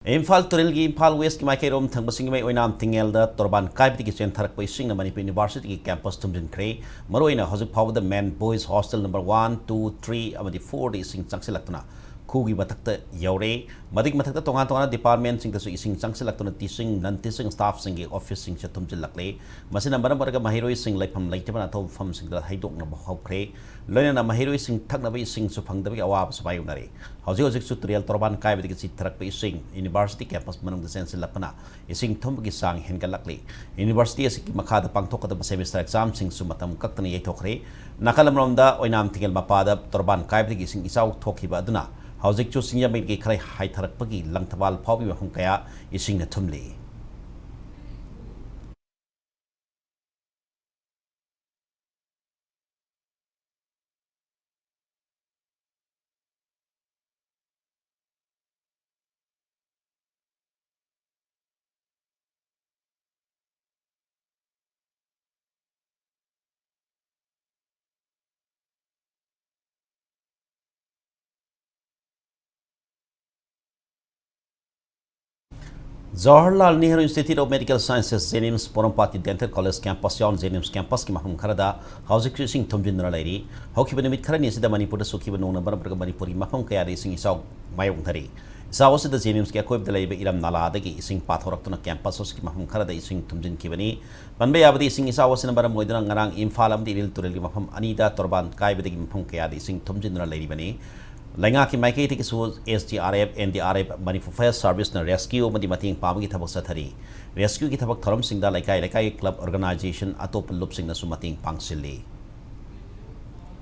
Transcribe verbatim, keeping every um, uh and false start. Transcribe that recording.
ꯏꯝꯐꯥꯜ ꯇꯨꯔꯦꯜꯒꯤ ꯏꯝꯐꯥꯜ ꯋꯦꯁꯀꯤ ꯃꯥꯏꯀꯩꯔꯣꯝ ꯊꯪꯕ ꯁꯤꯡꯖꯃꯩ ꯑꯣꯏꯅꯥꯝ ꯊꯤꯡꯉꯦꯜꯗ ꯇꯣꯔꯕꯥꯟ ꯀꯥꯏꯕꯗꯒꯤ ꯆꯦꯟꯊꯔꯛꯄ ꯏꯁꯤꯡꯅ ꯃꯅꯤꯄꯨꯔ ꯌꯨꯅꯤꯚꯔꯁꯤꯇꯤꯒꯤ ꯀꯦꯝꯄꯁ ꯊꯨꯝꯖꯤꯟꯈ꯭ꯔꯦ꯫ ꯃꯔꯨꯑꯣꯏꯅ ꯍꯧꯖꯤꯛ ꯐꯥꯎꯕꯗ men boys hostel number one, two, three ꯑꯃꯗꯤ ꯐꯣꯔꯗ ꯏꯁꯤꯡ ꯆꯪꯁꯤꯜꯂꯛꯇꯨꯅ ꯈꯨꯒꯤ ꯃꯊꯛꯇ ꯌꯧꯔꯦ꯫ ꯃꯗꯨꯒꯤ ꯃꯊꯛꯇ ꯇꯣꯉꯥꯟ ꯇꯣꯉꯥꯟꯕ ꯗꯤꯄꯥꯔꯠꯃꯦꯟꯁꯤꯡꯗꯁꯨ ꯏꯁꯤꯡ ꯆꯪꯁꯤꯜꯂꯛꯇꯨꯅ ꯇꯤꯆꯤꯡ, ꯅꯟ ꯇꯤꯆꯤꯡ ꯁ꯭ꯇꯥꯐꯁꯤꯡꯒꯤ ꯑꯣꯐꯤꯁꯁꯤꯡꯁꯨ ꯊꯨꯝꯖꯤꯜꯂꯛꯂꯦ꯫ ꯃꯁꯤꯅ ꯃꯔꯝ ꯑꯣꯏꯔꯒ ꯃꯍꯩꯔꯣꯏꯁꯤꯡ ꯂꯩꯐꯝ ꯂꯩꯇꯕꯅ ꯑꯊꯧꯕ ꯃꯐꯝꯁꯤꯡꯗ ꯍꯩꯗꯣꯛꯅꯕ ꯍꯧꯈ꯭ꯔꯦ꯫ ꯂꯣꯏꯅꯅ ꯃꯍꯩꯔꯣꯏꯁꯤꯡ ꯊꯛꯅꯕ ꯏꯁꯤꯡꯁꯨ ꯐꯪꯗꯕꯒꯤ ꯑꯋꯥꯕꯁꯨ ꯃꯥꯌꯣꯛꯅꯔꯤ꯫ ꯍꯧꯖꯤꯛ ꯍꯧꯖꯤꯛꯁꯨ ꯇꯨꯔꯦꯜ ꯇꯣꯔꯕꯥꯟ ꯀꯥꯏꯕꯗꯒꯤ ꯆꯤꯊꯔꯛꯄ ꯏꯁꯤꯡ ꯌꯨꯅꯤꯚꯔꯁꯤꯇꯤ ꯀꯦꯝꯄꯁ ꯃꯅꯨꯡꯗ ꯆꯦꯟꯁꯤꯜꯂꯛꯄꯅ ꯏꯁꯤꯡ ꯊꯨꯝꯕꯒꯤ ꯆꯥꯡ ꯍꯦꯟꯒꯠꯂꯛꯂꯤ꯫ ꯌꯨꯅꯤꯚꯔꯁꯤꯇꯤ ꯑꯁꯤꯒꯤ ꯃꯈꯥꯗ ꯄꯥꯡꯊꯣꯛꯀꯗꯕ ꯁꯦꯃꯤꯁꯇꯔ ꯑꯦꯛꯖꯥꯝꯁꯤꯡꯁꯨ ꯃꯇꯝ ꯀꯛꯇꯅ ꯌꯩꯊꯣꯛꯈ꯭ꯔꯦ꯫ ꯅꯥꯀꯜ ꯑꯃꯔꯣꯝꯗ ꯑꯣꯏꯅꯥꯝ ꯊꯤꯡꯉꯦꯜ ꯃꯄꯥꯗ ꯇꯣꯔꯕꯥꯟ ꯀꯥꯏꯕꯗꯒꯤ ꯏꯁꯤꯡ ꯏꯆꯥꯎ ꯊꯣꯛꯈꯤꯕ ꯑꯗꯨꯅ ꯍꯧꯖꯤꯛꯁꯨ ꯁꯤꯡꯖꯃꯩꯒꯤ ꯈꯔ ꯍꯥꯏꯊꯔꯛꯄꯒꯤ ꯂꯪꯊꯕꯥꯜ ꯐꯥꯎꯕꯒꯤ ꯃꯐꯝ ꯀꯌꯥ ꯏꯁꯤꯡꯅ ꯊꯨꯝꯂꯤ꯫ Jawaharlal Nehru institute of medical sciences, JNIMS, ꯄꯣꯔꯣꯝꯄꯥꯠꯀꯤ ꯗꯦꯟꯇꯦꯜ ꯀꯣꯂꯦꯖ ꯀꯦꯝꯄꯁ ꯌꯥꯎꯅ ꯖꯦꯅꯤꯝꯁ ꯀꯦꯝꯄꯁꯀꯤ ꯃꯐꯝ ꯈꯔꯗ ꯍꯧꯖꯤꯛꯁꯨ ꯏꯁꯤꯡ ꯊꯨꯝꯖꯤꯟꯗꯨꯅ ꯂꯩꯔꯤ꯫ ꯍꯧꯈꯤꯕ ꯅꯨꯃꯤꯠ ꯈꯔꯅꯤ ꯑꯁꯤꯗ ꯃꯅꯤꯄꯨꯔꯗ ꯆꯨꯈꯤꯕ ꯅꯣꯡꯅ ꯃꯔꯝ ꯑꯣꯏꯔꯒ ꯃꯅꯤꯄꯨꯔꯒꯤ ꯃꯐꯝ ꯀꯌꯥꯗ ꯏꯁꯤꯡ ꯏꯆꯥꯎ ꯃꯥꯌꯣꯛꯅꯔꯤ꯫ ꯏꯆꯥꯎ ꯑꯁꯤꯗ ꯖꯦꯅꯤꯝꯁꯀꯤ ꯑꯀꯣꯏꯕꯗ ꯂꯩꯕ ꯏꯔꯝ ꯅꯥꯂꯥꯗꯒꯤ ꯏꯁꯤꯡ ꯄꯥꯊꯣꯔꯛꯇꯨꯅ ꯀꯦꯝꯄꯁ ꯑꯁꯤꯒꯤ ꯃꯐꯝ ꯈꯔꯗ ꯏꯁꯤꯡ ꯊꯨꯝꯖꯤꯟꯈꯤꯕꯅꯤ꯫ ꯄꯟꯕ ꯌꯥꯕꯗꯤ, ꯏꯁꯤꯡ ꯏꯆꯥꯎ ꯑꯁꯤꯅ ꯃꯔꯝ ꯑꯣꯏꯗꯨꯅ ꯉꯔꯥꯡ ꯏꯝꯐꯥꯜ ꯑꯃꯗꯤ ꯏꯔꯤꯜ ꯇꯨꯔꯦꯜꯒꯤ ꯃꯐꯝ ꯑꯅꯤꯗ ꯇꯣꯔꯕꯥꯟ ꯀꯥꯏꯕꯗꯒꯤ ꯃꯐꯝ ꯀꯌꯥꯗ ꯏꯁꯤꯡ ꯊꯨꯝꯖꯤꯟꯗꯨꯅ ꯂꯩꯔꯤꯕꯅꯤ꯫ ꯂꯩꯉꯥꯛꯀꯤ ꯃꯥꯏꯀꯩꯗꯒꯤꯁꯨ S D R F, N D R F, Manipur fire ꯁꯥꯔꯚꯤꯁꯅ ꯔꯦꯁꯀ꯭ꯌꯨ ꯑꯃꯗꯤ ꯃꯇꯦꯡ ꯄꯥꯡꯕꯒꯤ ꯊꯕꯛ ꯆꯠꯊꯔꯤ꯫ ꯔꯦꯁꯀ꯭ꯌꯨꯒꯤ ꯊꯕꯛ ꯊꯧꯔꯝꯁꯤꯡꯗ ꯂꯩꯀꯥꯏ ꯂꯩꯀꯥꯏꯒꯤ ꯀ꯭ꯂꯕ ꯑꯣꯔꯒꯅꯥꯏꯖꯦꯁꯟ, ꯑꯇꯣꯞꯄ ꯂꯨꯞꯁꯤꯡꯅꯁꯨ ꯃꯇꯦꯡ ꯄꯥꯡꯁꯤꯜꯂꯤ꯫